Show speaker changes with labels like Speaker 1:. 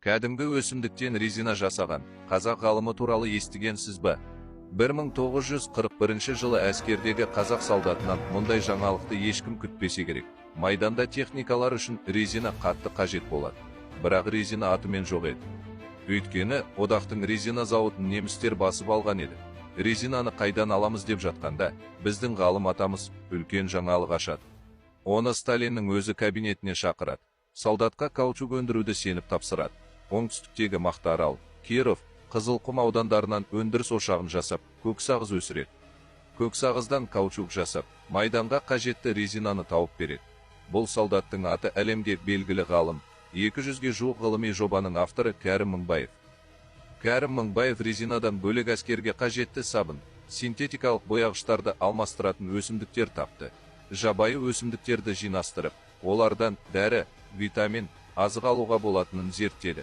Speaker 1: Кәдімгі өсімдіктен резина жасаған қазақ ғалымы туралы естігенсіз ба? 1941 жылы әскердегі қазақ солдатынан мұндай жаңалықты ешкім күтпесе керек. Майданда техникалар үшін резина қатты қажет болады. Бірақ резина атымен жоқ еді. Өйткені одақтың резина зауытын немістер басып алған еді. Резинаны қайдан аламыз деп жатқанда, біздің ғалым атамыз үлкен жаңалық ашады. Оны Сталиннің өзі кабинетіне шақырады. Солдатқа каучук өндіруді сеніп тапсырады. Оңтүстіктегі Мақтаарал, Киров, Қызылқұм аудандарынан өндіріс ошағын жасап, көксағыз өсіреді. Көксағыздан каучук жасап, майданға қажетті резинаны тауып береді. Бұл солдаттың аты әлемге белгілі ғалым, 200-ге жуық ғылыми жобаның авторы Кәрім Мыңбаев. Кәрім Мыңбаев резинадан бөлек әскерге қажетті сабын, синтетикалық бояғыштарды алмастыратын өсімдіктер тапты. Жабайы өсімдіктерді жинастырып, олардан дәрі, витамин, азық алуға болатынын зерттеді.